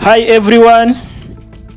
Hi everyone,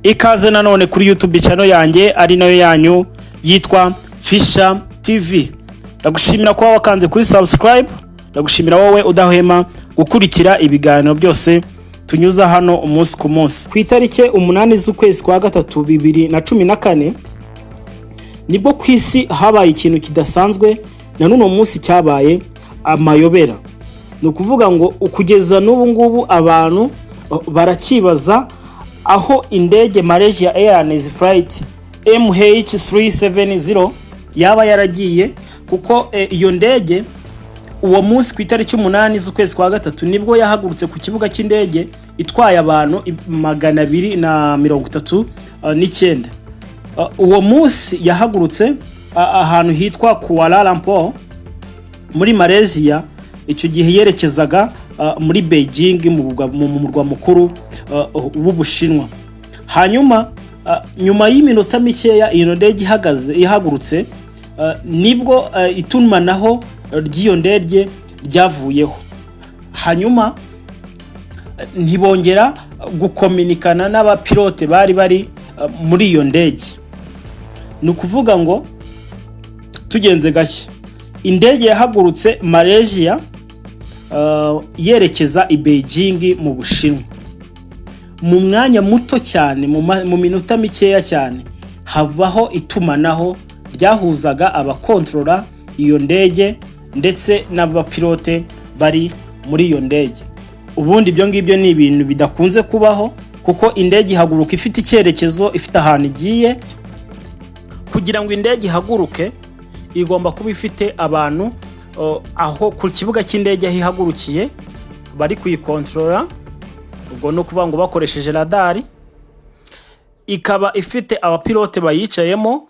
ikaze nanone kuri YouTube channel yanjye ari nayo yanyu yitwa Fisher TV. Ndagushimira kuba wakanze kuri subscribe, ndagushimira wowe udahwema gukurikira ibiganiro byose tunyuza hano umunsi ku munsi. Ku itariki 8 z'ukwezi kwa gatatu 2014 nibwo ku isi habaye ikintu kidasanzwe, na n'uno munsi cyabaye amayobera. Ni ukuvuga ngo kugeza n'ubu ngubu abantu barakibaza aho indege Malaysia Airlines flight MH370 yaba yaragiye, kuko iyo ndege uwo munsi ku itariki 8 z'ukwezi kwa gatatu nibwo yahagurutse ku kibuga cy'indege itwaye abantu 239. Uwo munsi yahagurutse ahantu hitwa Kuala Lumpur muri Malaysia. Icyo gihe yerekezaga muri Beijing, mu murwa mukuru w'Ubushinwa. Hanyuma nyuma y'iminota mikeya iyo ndege ihagaze ihagurutse, nibwo itumanaho ry'iyo ndege ryavuyeho, hanyuma ntibongera gukominikana n'abapilote bari bari muri iyo ndege. Ni ukuvuga ngo tugenze gake, indege yahagurutse Malaysia yerekeza i Beijing mu Bushinwa. Mu mwanya muto cyane, mu minota mikeya cyane, havaho itumanaho ryahuzaga abakontorora iyo ndege ndetse n'abapilote bari muri iyo ndege. Ubundi ibyo ngibyo ni ibintu bidakunze kubaho, kuko indege ihaguruka ifite icyerekezo, ifite ahantu igiye. Kugira ngo indege ihaguruke igomba kuba ifite abantu aho ku kibuga cy'indege aho ihagurukiye bari kuyikontorora, ubwo ni ukuvuga ngo bakoresheje radari, ikaba ifite abapilote bayicayemo,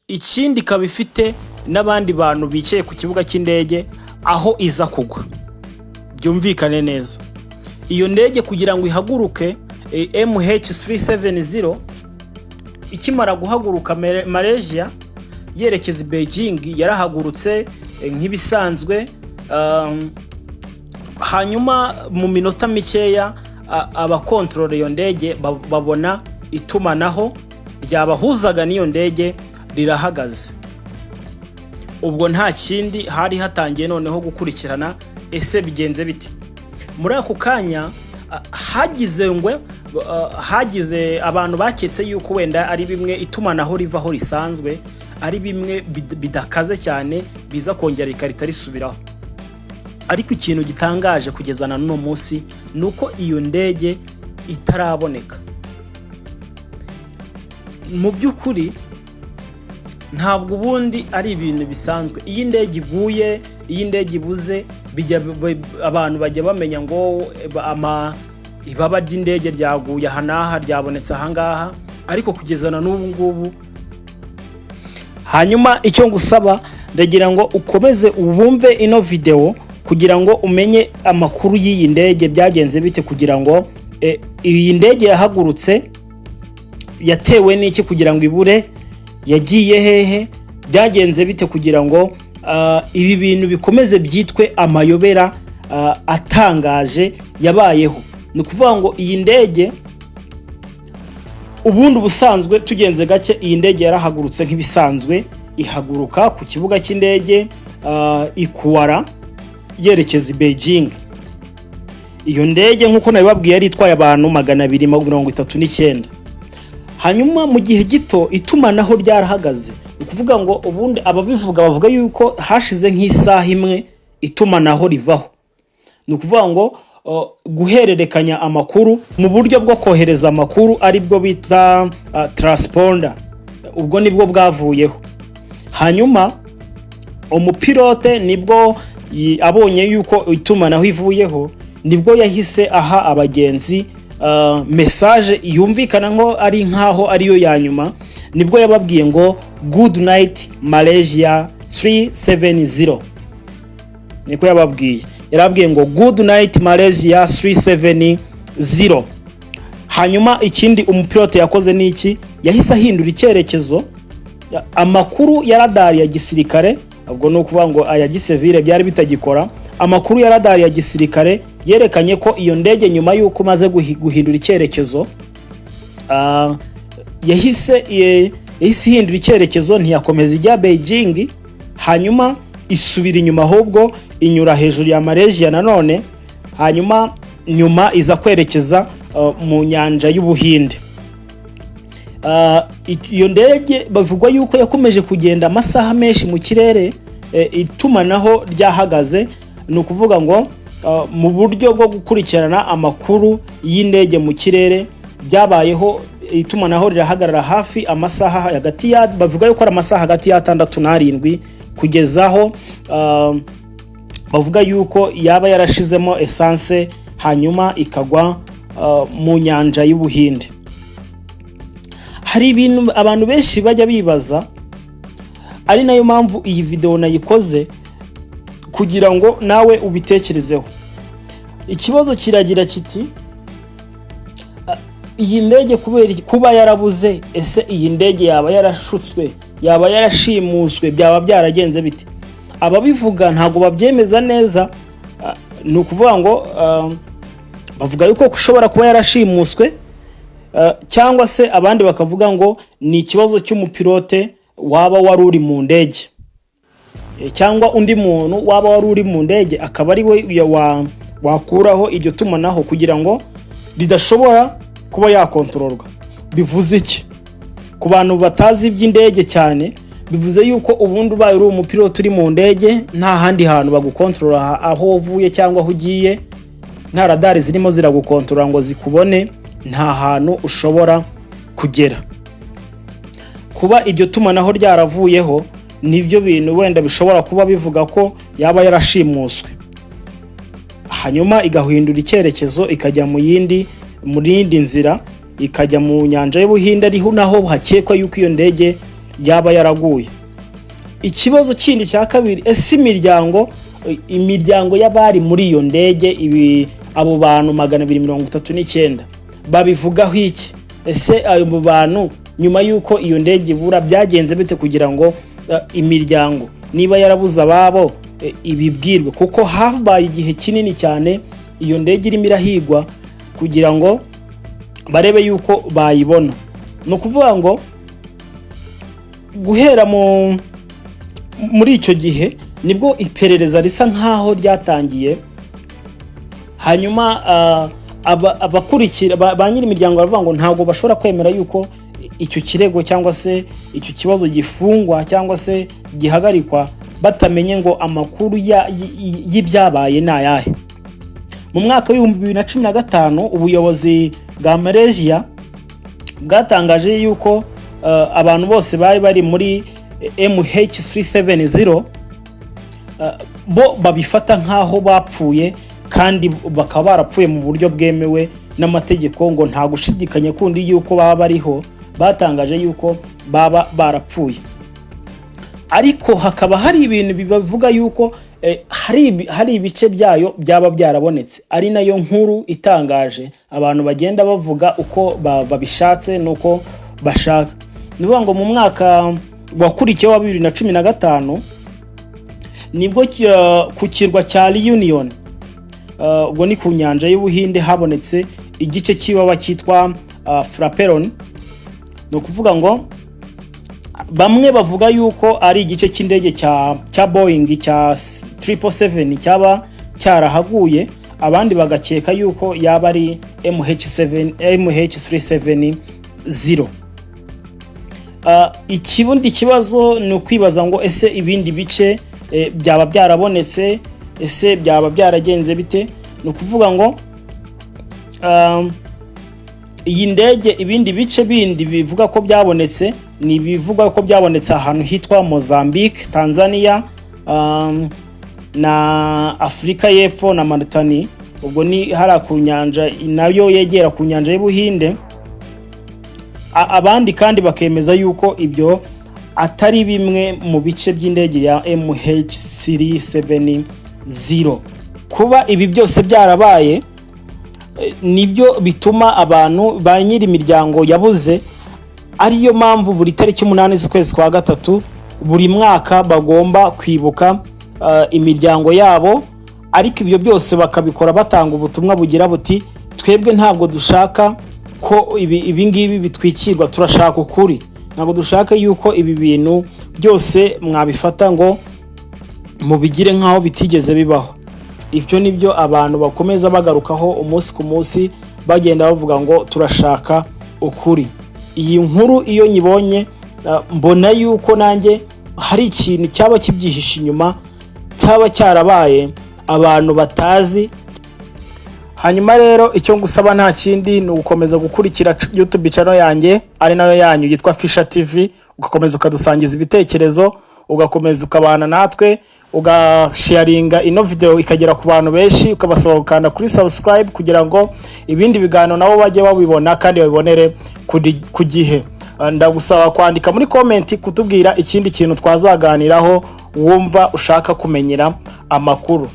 ikindi ikaba ifite n'abandi bantu bicaye ku kibuga cy'indege aho iza kugwa. Byumvikane neza, iyo ndege kugira ngo ihaguruke, MH370 ikimara guhaguruka Malaysia yerekeza i Beijing, yarahagurutse nk'ibisanzwe, hanyuma mu minota mikeya abakontorora iyo ndege babona itumanaho ryabahuzaga n'iyo ndege rirahagaze. Ubwo nta kindi, hari hatangiye noneho gukurikirana ese bigenze bite. Muri ako kanya hagize ngo hagize abantu baketse yuko wenda ari bimwe itumanaho rivaho risanzwe, ari bimwe bidakaze cyane, biza kongera rikarita risubiraho. Ariko ikintu gitangaje kugeza na n'uno munsi ni uko iyo ndege itaraboneka. Mu by'ukuri ntabwo ubundi ari ibintu bisanzwe. Iyo indege iguye, iyo indege ibuze, abantu bajya bamenya ngo ibaba ry'indege ryaguye aha n'aha, ryabonetse aha ngaha, ariko kugeza na n'ubu ngubu. Hanyuma icyo ngusaba, ndagira ngo ukomeze wumve ino videwo kugira ngo umenye amakuru y'iyi ndege, byagenze bite kugira ngo iyi ndege yahagurutse, yatewe n'iki kugira ngo ibure, yagiye hehe, byagenze bite kugira ngo ibi bintu bikomeze byitwe amayobera atangaje yabayeho. Ni ukuvuga ngo iyi ndege ubundi ubusanzwe, tugenze gake, iyi ndege yarahagurutse nk'ibisanzwe, ihaguruka ku kibuga cy'indege i Kuala yerekeza i Beijing. Iyo ndege, nk'uko nabibabwiye, yari itwaye abantu 239. Hanyuma mu gihe gito itumanaho ryarahagaze. Ni ukuvuga ngo ubundi ababivuga bavuga yuko hashize nk'isaha imwe itumanaho rivaho. Ni ukuvuga ngo guhererekanya amakuru mu buryo bwo kohereza amakuru, aribwo bita transponder, ubwo nibwo bwavuyeho. Hanyuma umupilote nibwo abonye yuko itumanaho ivuyeho, nibwo yahise aha abagenzi message yumvikana nko ari nkaho ariyo ya nyuma. Nibwo yababwiye ngo "Good night, Malaysia 370." Niko yababwiye, yarabwiye ngo "Good night, Malaysia 370." Hanyuma ikindi umupilote yakoze ni iki? Yahise ahindura icyerekezo. Amakuru ya radari ya gisirikare, ubwo ni ukuvuga ngo aya gisivile byari bitagikora, Amakuru ya radari ya gisirikare yerekanye ko iyo ndege, nyuma y'uko imaze guhindura icyerekezo, yahise ihindura icyerekezo, ntiyakomeza ijya Beijing, hanyuma isubira inyuma, ahubwo inyura hejuru ya Malaysia nanone, hanyuma nyuma iza kwerekeza mu nyanja y'Ubuhinde. Iyo ndege bavugwa yuko yakomeje kugenda amasaha menshi mu kirere, itumanaho ryahagaze. Ni ukuvuga ngo mu buryo bwo gukurikirana amakuru y'indege mu kirere byabayeho, itumanaho rirahagarara hafi amasaha hagati ya, bavuga yuko ari amasaha hagati ya 6 n'arindwi, kugeza aho bavuga yuko yaba yarashizemo essence, hanyuma ikagwa mu nyanja y'Ubuhinde. Hari ibintu abantu benshi bajya bibaza, ari nayo mpamvu iyi video nayikoze kugira ngo nawe ubitekerezeho. Ikibazo kiragira kiti: "Iyi ndege kubera kuba yarabuze, ese iyi ndege yaba yarashutswe, yaba yarashimuswe, byaba byaragenze bite?" Ababivuga ntabwo babyemeza neza. Ni ukuvuga ngo bavuga yuko ushobora kuba yarashimuswe, cyangwa se abandi bakavuga ngo ni ikibazo cy'umupilote waba wari uri mu ndege, cyangwa undi muntu waba wari uri mu ndege, akaba ari we wakuraho iryo tumanaho kugira ngo ridashobora kuba yakontororwa. Bivuze iki ku bantu batazi iby'indege cyane? Bivuze yuko ubundi ubaye uri umupilote uri mu ndege, nta handi hantu bagukontorora aho uvuye cyangwa aho ugiye, nta radari zirimo ziragukontorora ngo zikubone, nta hantu ushobora kugera. Kuba iryo tumanaho ryaravuyeho nibyo bintu wenda bishobora kuba bivuga ko yaba yarashimuswe, hanyuma igahindura icyerekezo, ikajya mu yindi nzira, ikajya mu nyanja y'Ubuhinde, ariho naho hakekwa yuko iyo ndege yaba yaraguye. Ikibazo kindi cya kabiri: ese imiryango y'abari muri iyo ndege, ibi abo bantu 239, babivugaho iki? Ese ayo bantu, nyuma y'uko iyo ndege ibura, byagenze bite kugira ngo imiryango niba yarabuze ababo ibibwirwe? Kuko habaye igihe kinini cyane iyo ndege irimo irahigwa kugira ngo barebe yuko bayibona. Ni ukuvuga ngo guhera muri icyo gihe nibwo iperereza risa nkaho ryatangiye. Hanyuma abakurikira ba nyiri imiryango baravuga ngo ntabwo bashobora kwemera yuko icyo kirego cyangwa se icyo kibazo gifungwa cyangwa se gihagarikwa batamenye ngo amakuru y'ibyabaye ni ayahe. Mu mwaka wa 2015, ubuyobozi bwa Malaysia bwatangaje yuko abantu bose bari bari muri MH370 bo babifata nk'aho bapfuye, kandi bakaba barapfuye mu buryo bwemewe n'amategeko, ngo nta gushidikanya kundi yuko baba bariho. Batangaje yuko baba barapfuye, ariko hakaba hari ibintu bibavuga yuko hari ibice byayo byaba byarabonetse, ari nayo nkuru itangaje. Abantu bagenda bavuga uko babishatse n'uko bashaka. Ni ukuvuga ngo mu mwaka wakurikiyeho wa 2015 nibwo ku kirwa cya Reunion, ubwo ni ku nyanja y'Ubuhinde, habonetse igice cy'ibaba cyitwa flaperon. Ni ukuvuga ngo bamwe bavuga yuko ari igice cy'indege cya Boeing cya 777 cyaba cyarahaguye, abandi bagakeka yuko yaba ari MH7 MH370. Ikibundi kibazo ni ukwibaza ngo ese ibindi bice byaba byarabonetse? Ese byaba byaragenze bite? Ni ukuvuga ngo iyi ndege, ibindi bice bindi bivuga ko byabonetse ni ibivuga ko byabonetse ahantu hitwa Mozambique, Tanzania, na Afurika y'Epfo na Mauritania. Ubwo ni hariya ku nyanja nayo yegera ku nyanja y'Ubuhinde. Abandi kandi bakemeza yuko ibyo atari bimwe mu bice by'indege ya MH370. Kuba ibi byose byarabaye, nibyo bituma abantu ba nyiri imiryango yabuze, ariyo mpamvu buri tariki 8 z'ukwezi kwa gatatu buri mwaka bagomba kwibuka imiryango yabo. Ariko ibyo byose bakabikora batanga ubutumwa bugira buti: "Twebwe ntabwo dushaka ko ibi ngibi bitwikirwa, turashaka ukuri. Ntabwo dushaka yuko ibi bintu byose mwabifata ngo mubigire nk'aho bitigeze bibaho." Ibyo ni byo abantu bakomeza bagarukaho umunsi ku munsi, bagenda bavuga ngo turashaka ukuri. Iyi nkuru iyo nyibonye, mbona yuko nanjye hari ikintu cyaba kibyihishe inyuma, cyaba cyarabaye abantu batazi. Hanyuma rero icyo ngusaba nta kindi, ni ugukomeza gukurikira YouTube channel yanjye, ari nayo yanyu, yitwa Fisha TV, ugakomeza ukadusangiza ibitekerezo, ugakomeza ukabana natwe, ugasharinga ino video ikagera ku bantu benshi, ukabasaba gukanda kuri subscribe kugira ngo ibindi biganiro nabo bajye babibona kandi babibonere ku gihe. Ndagusaba kwandika muri comment, kutubwira ikindi kintu twazaganiraho wumva ushaka kumenyera amakuru.